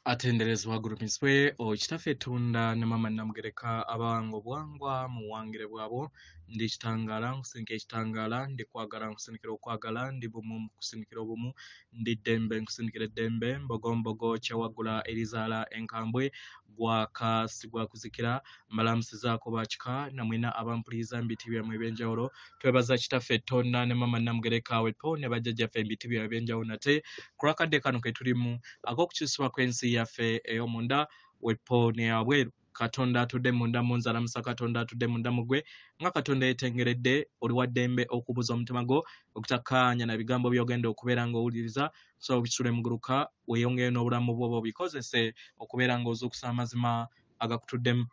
Atenderezebwa agulumizibwe Kitaffe Ttunda ne Maama Nnamugereka abawanga obuwangwa mu buwangire bwabwo. Ndi kitangaala nkusindika ekitangaala, ndi kwagala nkusindikira okwagala, ndi bumu nkusindikira obumu, ndi ddembe nkusindikira eddembe, mbogombogo kyewaggula erizaala enkambwe, gwaka si gwa kuzikira. Mbalamusizaako bakika namwena abampuliriza mu biti byammwe eby'enjawulo. Twebaza Kitaffe Ttunda ne Maama Nnamugereka wepo ne bajjajjaffe mu biti byabwe eby'enjawulo nate ku lw'akadde kano ke tulimu ak'okukyusibwa kw'ensi yaffe ey'omunda wepo n'eyabweru. Katonda atudde munda mu nze alamusa Katonda atudde munda mu ggwe, nga Katonda yeetengeredde oli wa ddembe okubuza omutima gwo okutakkaanya na bigambo by'ogenda okubeera ng'owuliriza, so obisule muguluka weeyongereyo n'obulamu bwo obikozese okubeera ng'ozuukusa amazima agakutuddemu.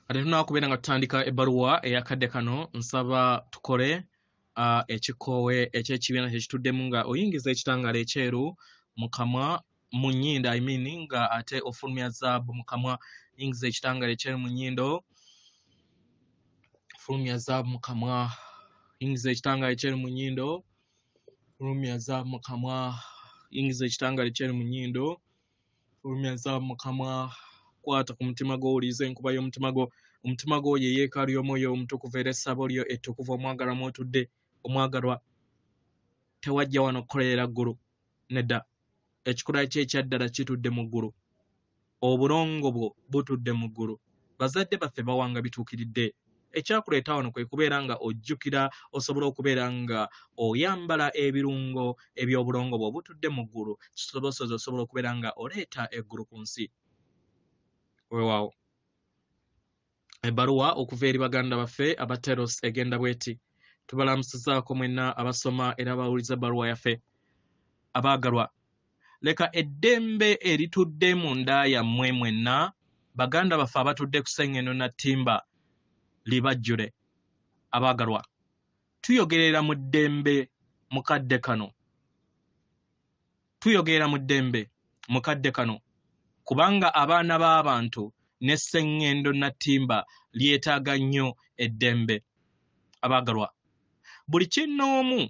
Kati tunaba kubeera nga tutandika ebbaluwa ey'akadde kano, nsaba tukole ekikoowe eky'ekibiina kye kituddemu nga oyingiza ekitangaala ekyeru mu kamwa mu nnyindo, I mean nga ate ofulumya zaabu mu kamwa. Yingiza ekitangaala ekyeru mu nnyindo, fulumya zaabu mu kamwa. Yingiza ekitangaala ekyeru mu nnyindo, fulumya zaabu mu kamwa. Yingiza ekitangaala ekyeru mu nnyindo, fulumya zaabu mu kamwa. Kwata ku mutima gwo, owulirize enkuba y'omutima gwo. Omutima gwo ye yeekaalu y'omwoyo omutukuvu era essabo lyo ettukuvu omwagalwa mw'otudde. Omwagalwa, tewajja wano kukolerera ggulu, nedda. Ekikula kye ekyaddala kitudde mu ggulu, obulongo bwo butudde mu ggulu. Bazadde baffe bawanga bituukiridde. Ekyakuleeta wano kwe kubeera nga ojjukira osobola okubeera nga oyambala ebirungo eby'obulongo bwo butudde mu ggulu, kisobosoza osobola okubeera nga oleeta eggulu ku nsi. Weewaawo. Ebbaluwa okuva eri baganda baffe aba Teros egenda bw'eti: tubalamusizaako mwenna abasoma era abawuliza ebbaluwa yaffe. Abaagalwa, leka eddembe eritudde munda yammwe mwenna baganda baffe abatudde ku Ssengendo na Ttimba libajjule. Abaagalwa, tuyogerera mu ddembe mu kadde kano, tuyogerera mu ddembe mu kadde kano, kubanga abaana b'abantu ne Ssengendo na Ttimba lyetaaga nnyo eddembe. Abaagalwa, buli kinnoomu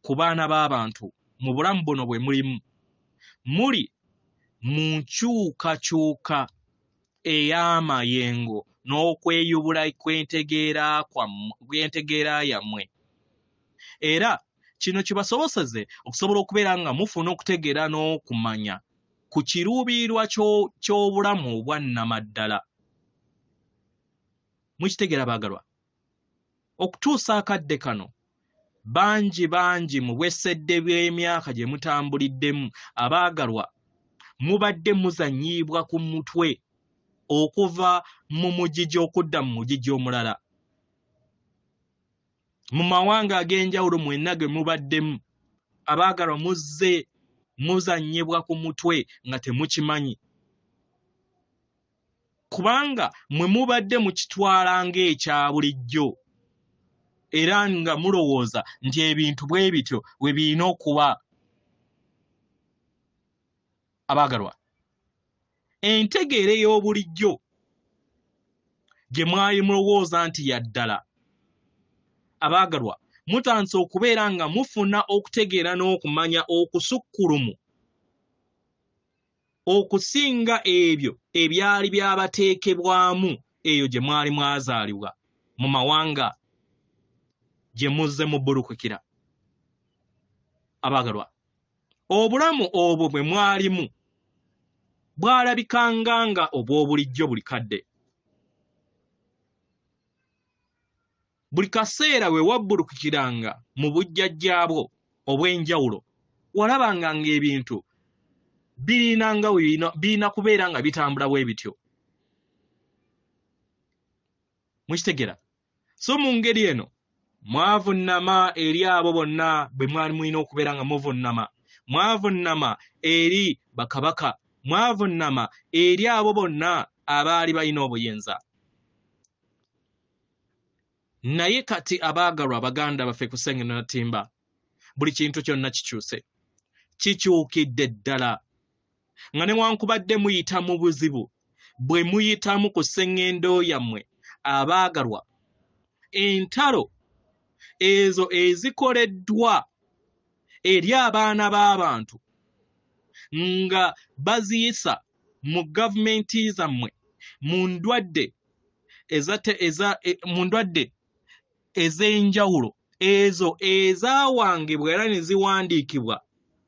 ku baana b'abantu mu bulamu buno bwe mulimu, muli mu nkyukakyuka ey'amayengo n'okweyubula kw'entegeera yammwe. Era kino kibasoboseze okusobola okubeera nga mufuna okutegeera n'okumanya ku kiruubirirwa ky'obulamu obwa nnamaddala. Mukitegeera baagalwa? Okutuusa akadde kano, bangi bangi mu bwesedde bw'emyaka gye mutambuliddemu, abaagalwa, mubadde muzannyibwa ku mutwe okuva mu mugigi okudda mu mugigi omulala. Mu mawanga ag'enjawulo mwenna ge mubaddemu, abaagalwa, muzze muzannyibwa ku mutwe nga temukimanyi, kubanga mwe mubadde mukitwala ng'ekya bulijjo era nga mulowooza nti ebintu bwe bityo bwe birina okuba. Abaagalwa, entegeera ey'obulijjo gye mwali mulowooza nti ya ddala, abaagalwa, mutandise okubeera nga mufuna okutegeera n'okumanya okusukkulumu okusinga ebyo ebyali byabateekebwamu eyo gye mwali mwazaalibwa mu mawanga gye muzze mubbulukukira. Abaagalwa, obulamu obwo bwe mwalimu bwalabikanga nga obw'obulijjo buli kadde. Buli kaseera we wabbulukukiranga mu bujjajjaabwo obw'enjawulo, walabanga ng'ebintu birina kubeera nga bitambula bwe bityo. Mukitegera? So mu ngeri eno mwavunnama eri abo bonna bwe mwali mulina okubeera nga muvunnama. Mwavunnama eri bakabaka, mwavunnama eri abo bonna abaali balina obuyinza. Naye kati abaagalwa baganda baffe ku Ssengendo na Ttimba, buli kintu kyonna kikyuse, kikyukidde ddala. Nga newankubadde muyita mu buzibu bwe muyitamu ku ssengendo yammwe, abaagalwa, entalo ezo ezikoleddwa eri abaana b'abantu nga baziyisa mu gavumenti zammwe mu ndwadde mu ndwadde ez'enjawulo ezo ezaawangibwa era ne ziwandiikibwa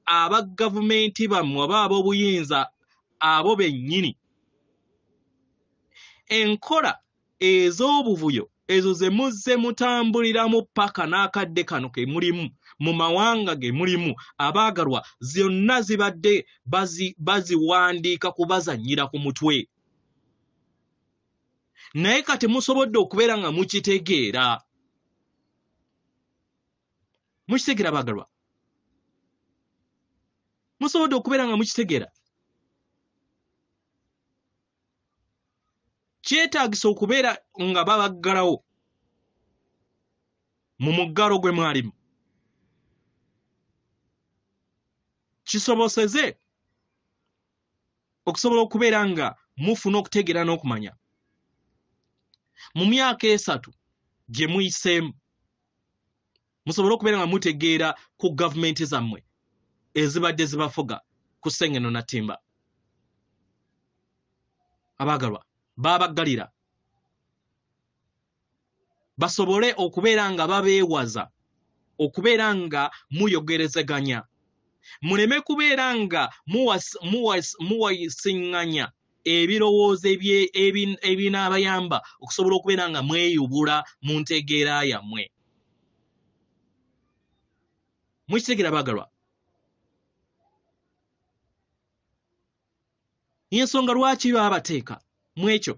aba gavumenti bammwe oba ab'obuyinza abo bennyini. Enkola ez'obuvuyo ezo ze muzze mutambuliramu paka n'akadde kano ke mulimu mu mawanga ge mulimu, abaagalwa, zonna zibadde baziwandiika kubazannyira ku mutwe. Naye kati musobodde okubeera nga mukitegeera. Mukitegeera abaagalwa? Musobodde okubeera nga mukitegeera? Kyetaagisa okubeera nga babaggalawo mu muggalo gwe mwalimu, kisoboseze okusobola okubeera nga mufuna okutegeera n'okumanya. Mu myaka 3 gye muyiseemu musobole okubeera nga mutegeera ku gavumenti zammwe ezibadde zibafuga ku Ssengendo Natimba. Abaagalwa, baabaggalira basobole okubeera nga babeewaza okubeera nga muyogerezeganya, muleme kubeera nga muwasiŋŋanya ebirowoozo ebinaabayamba okusobola okubeera nga mweyubula mu ntegeera yammwe. Mukitegeera abaagalwa? Ensonga lwaki baabateeka mu ekyo,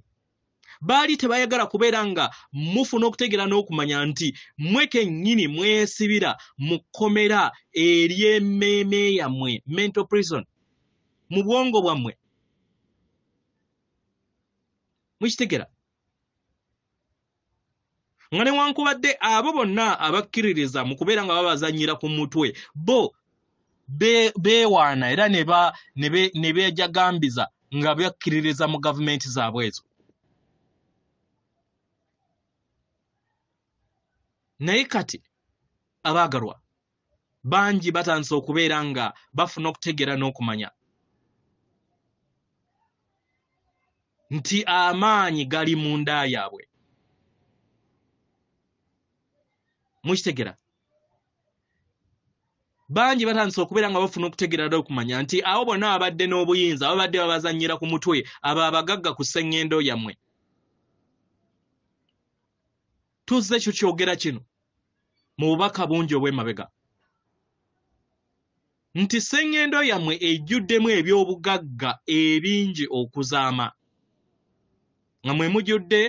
baali tebayagala kubeera nga mufuna okutegeera n'okumanya nti mmwe kennyini mwesibira mu kkomera ery'emmeeme yammwe, mental prison, mu bwongo bwammwe. Mukitegeera? Nga newankubadde abo bonna abakkiririza mu kubeera nga babazannyira ku mutwe, bo beewaana era ne beejagambiza nga bakkiririza mu gavumenti zaabwe ezo. Naye kati abaagalwa bangi batandise okubeera nga bafuna okutegeera n'okumanya nti amaanyi gali munda yaabwe. Mukitegera? Bangi batandise okubeera nga bafuna okutegeera n'okumanya nti abo bonna ababadde n'obuyinza, ababadde babazannyira ku mutwe, abo abagagga ku ssengendo yammwe. Tuzze tukyogera kino mu bubaka bungi obw'emabega nti ssengendo yammwe ejjuddemu eby'obugagga ebingi okuzaama, nga mwe mujjudde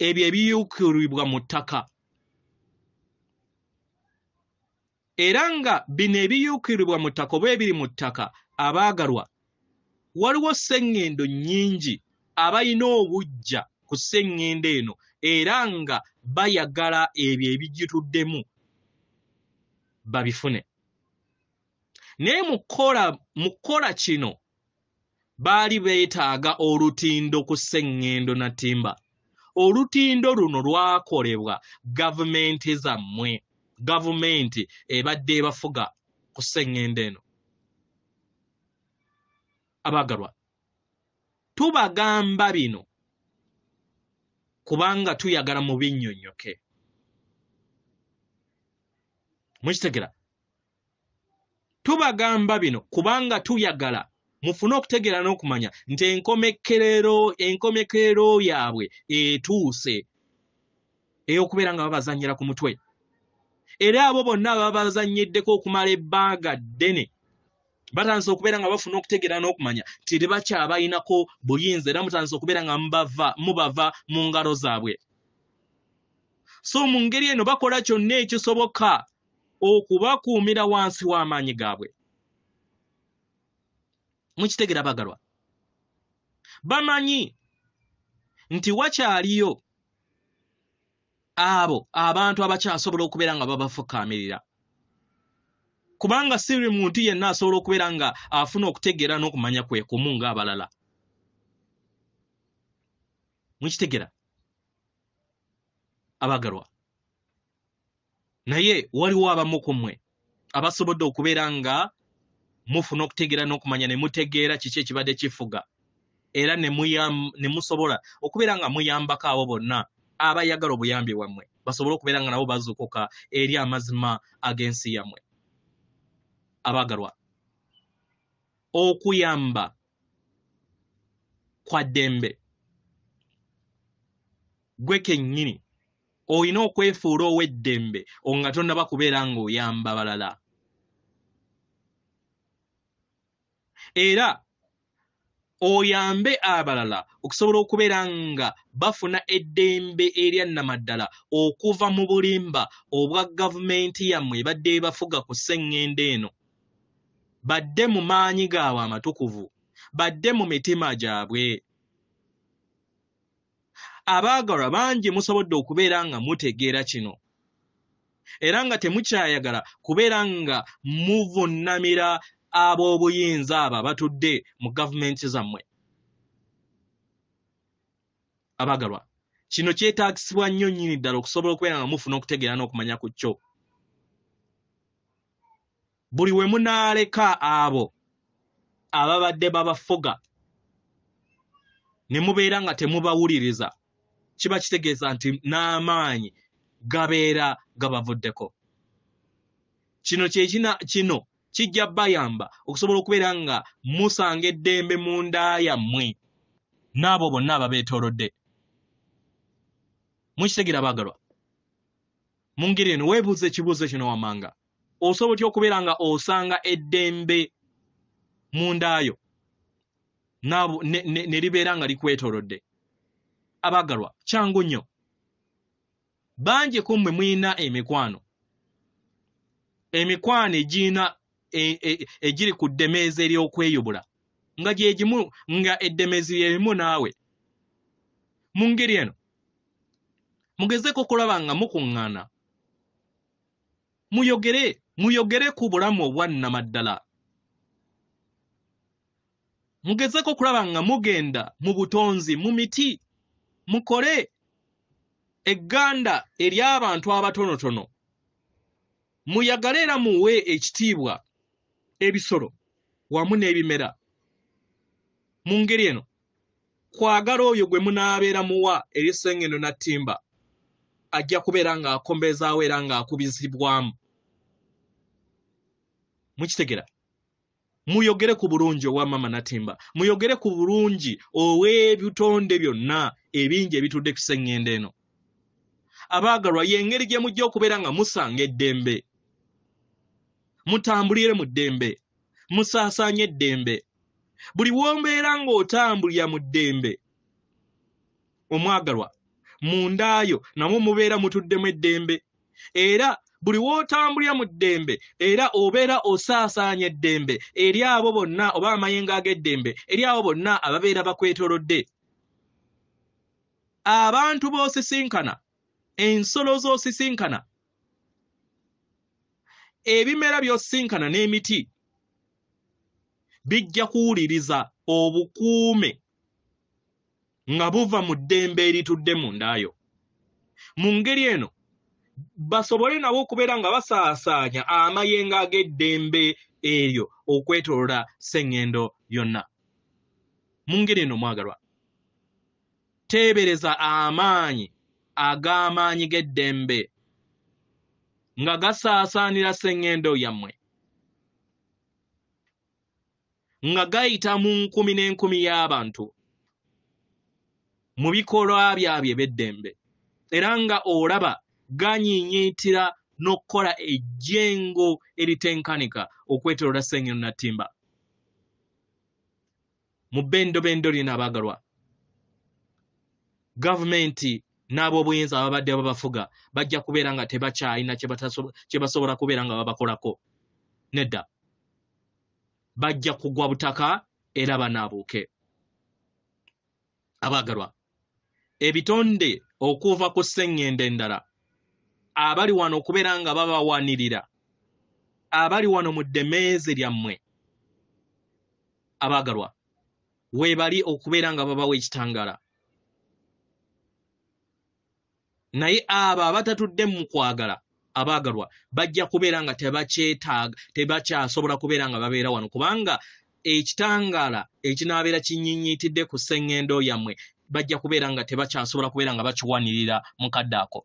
ebyo ebiyuukulibwa mu ttaka, era nga bino ebiyuukulibwa mu ttaka oba ebiri mu ttaka, abaagalwa, waliwo ssengendo nnyingi abalina obuggya ku ssengendo eno era nga bayagala ebyo ebigituddemu babifune. Naye mu kukola kino baali beetaaga olutindo ku ssengendo Natimba. Olutindo luno lwakolebwa gavumenti zammwe, gavumenti ebadde ebafuga ku ssengendo eno. Abaagalwa, tubagamba bino kubanga tuyagala mubinnyonnyoke. Mukitegera? Tubagamba bino kubanga tuyagala mufune okutegeera n'okumanya nti enkomekerero yaabwe etuuse ey'okubeera nga babazannyira ku mutwe. Era abo bonna ababazannyiddeko okumala ebbanga ddene batandise okubeera nga bafuna okutegeera n'okumanya nti tebakyabayinako buyinza, era mutandise okubeera nga mubava mu ngalo zaabwe. So mu ngeri eno bakola kyonna ekisoboka okubakuumira wansi w'amaanyi gaabwe. Mukitegera abagalwa? Bamanyi nti wakyaliyo abo abantu abakyasobola okubeera nga babafukaamirira, kubanga si buli muntu yenna asobola okubeera nga afuna okutegeera n'okumanya kwe kumu ng'abalala. Mukitegera abagalwa? Naye waliwo abamu ku mmwe abasobodde okubeera nga Mufuna okutegeera n'okumanya ne mutegeera kiki ekibadde kifuga, era ne musobola okubeera nga muyambako abo bonna abayagala obuyambi bwammwe, basobole okubeera nga nabo bazuukuka eri amazima ag'ensi yammwe. Abaagalwa, okuyamba kwa ddembe. Gwe kennyini olina okwefuula ow'eddembe nga tonnaba kubeera ng'oyamba balala. Era oyambe abalala okusobola okubeera nga bafuna eddembe erya nnamaddala okuva mu bulimba obwa gavumenti yammwe ebadde ebafuga ku sseŋŋendo eno. Badde mu maanyi gaabwe amatukuvu, badde mu mitima gyabwe. Abaagalwa bangi musobodde okubeera nga mutegeera kino, era nga temukyayagala kubeera nga muvunnamira ab'obuyinza abo abatudde mu gavumenti zammwe. Abaagalwa, kino kyetaagisibwa nnyo nnyini ddala okusobola okubeera nga mufuna okutegeera n'okumanya ku kyo. Buli we munaaleka abo ababadde babafuga ne mubeera nga temubawuliriza, kiba kitegeeza nti n'amaanyi gabeera gabavuddeko. Kino kino kijja bayamba okusobola okubeera nga musanga eddembe munda yammwe n'abo bonna ababeetoolodde. Mukitegeera abaagalwa? Mu ngeri eno weebuuza ekibuuzo kino wammanga: osobola otya okubeera nga osanga eddembe mundaayo ne libeera nga likwetoolodde? Abaagalwa, kyangu nnyo. Bangi ku mmwe mulina emikwano, emikwano egirina egiri ku ddemeezi ery'okweyubula, nga gye gimu, nga eddemeezi lye limu naawe. Mu ngeri eno mugezeeko okulaba nga mukuŋŋaana, muyogere ku bulamu obwa nnamaddala. Mugezeeko okulaba nga mugenda mu butonzi, mu miti, mukole egganda ery'abantu abatonotono. Muyagale era muwe ekitiibwa ebisolo wamu n'ebimera. Mu ngeri eno kwagala oyo gwe munaabeera muwa eri Ssengendo Nattimba ajja kubeera ng'akombezaawo era ng'akubizibwamu. Mukitegera? Muyogere ku bulungi obwa Mama Nattimba, muyogere ku bulungi obw'ebitonde byonna ebingi ebitudde ku sseŋŋendo eno. Abaagalwa, y'engeri gye mujja okubeera nga musanga eddembe. Mutambulire mu ddembe, musaasaanye eddembe. Buli w'ombeera ng'otambulira mu ddembe, omwagalwa, mundaayo namwo mubeera mutuddemu eddembe. Era buli w'otambulira mu ddembe, era obeera osaasaanya eddembe eri abo bonna, oba amayengo ag'eddembe eri abo bonna ababeera bakwetoolodde. Abantu b'osisinkana, ensolo z'osisinkana, ebimera by'osisinkana n'emiti bijja kuwuliriza obukuume nga buva mu ddembe eritudde mundaayo. Mu ngeri eno basobole nabo okubeera nga basaasaanya amayengo ag'eddembe eryo okwetooloola sseŋŋendo yonna. Mu ngeri eno mwagalwa, teebereza amaanyi ag'amaanyi g'eddembe nga gasaasaanira sseŋŋendo yammwe, nga gayita mu nkumi n'enkumi y'abantu mu bikolwa byabwe eby'eddembe, era nga olaba ganyiinyiitira n'okukola ejjengo eritenkanika okwetooloola Ssengendo Nattimba. Mu bbendobendo lino abaagalwa, gavumenti n'ab'obuyinza ababadde babafuga bajja kubeera nga tebakyalina kye basobola kubeera nga babakolako. Nedda, bajja kugwa butaka era banaabuuke. Abaagalwa, ebitonde okuva ku sseŋŋendo endala abali wano okubeera nga babawanirira, abali wano mu ddemeezi lyammwe, abaagalwa, weebali okubeera nga babawa ekitangaala. Naye abo abatatudde mu kwagala Abaagalwa bajja kubeera nga tebakyetaaga, tebakyasobola kubeera nga babeera wano, kubanga ekitangaala ekinaabeera kinyiinyiitidde ku sseŋŋendo yammwe bajja kubeera nga tebakyasobola kubeera nga bakiwanirira mu kadde ako.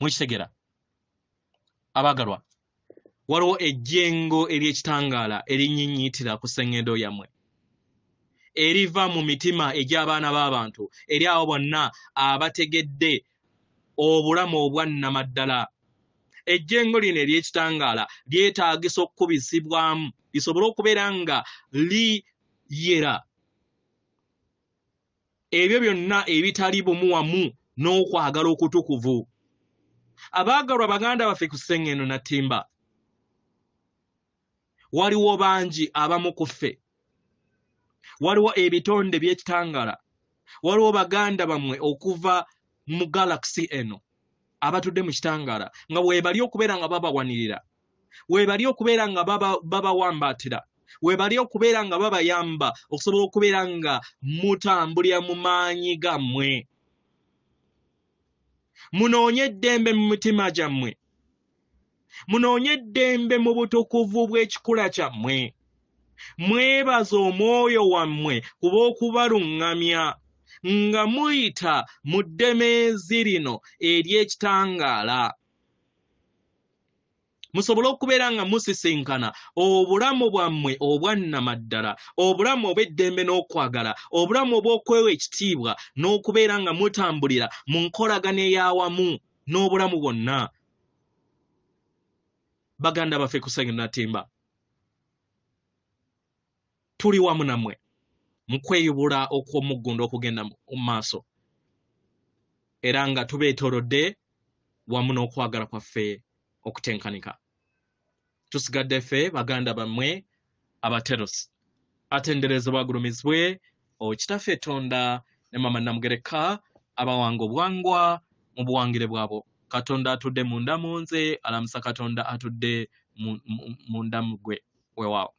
Mukitegera abaagalwa, waliwo ejjengo ery'ekitangaala erinyiinyiitira ku sseŋŋendo yammwe, eriva mu mitima egy'abaana b'abantu, eri abo bonna abategedde obulamu obwannamaddala. Ejjengo lino ery'ekitangaala lyetaagisa okukubisibwamu lisobole okubeera nga liyera ebyo byonna ebitali bumu wamu n'okwagala okutukuvu. Abaagalwa baganda baffe ku sseŋŋendo Nattimba, waliwo bangi abamu ku ffe, waliwo ebitonde by'ekitangaala, waliwo baganda bammwe okuva mu galaxy eno abatudde mu kitangaala nga weebali okubeera nga babawanirira, weebali okubeera nga babawambaatira, weebali okubeera nga babayamba okusobola okubeera nga mutambulira mu maanyi gammwe. Munoonye eddembe mu mitima gyammwe, munoonye eddembe mu butukuvu bw'ekikula kyammwe. Mwebaze omwoyo wammwe kuba okubaluŋŋamya nga muyita mu ddemeezi lino ery'ekitangaala, musobole okubeera nga musisinkana obulamu bwammwe obwannamaddala, obulamu obw'eddembe n'okwagala, obulamu obw'okwewa ekitiibwa n'okubeera nga mutambulira mu nkolagana ey'awamu n'obulamu bwonna. Baganda baffe ku Sseŋŋendo Nattimba, tuli wamu nammwe mu kweyubula okw'omuggundu okugenda mu maaso, era nga tubeetoolodde wamu n'okwagala kwaffe okutenkanika. Tusigadde ffe baganda bammwe abaterosi. Atenderezebwa agulumizibwe Kitaffe Tonda ne Mama Namugereka abawanga obuwangwa mu buwangire bwabo. Katonda atudde munda mu nze alamusa Katonda atudde munda mu ggwe. Weewaawo.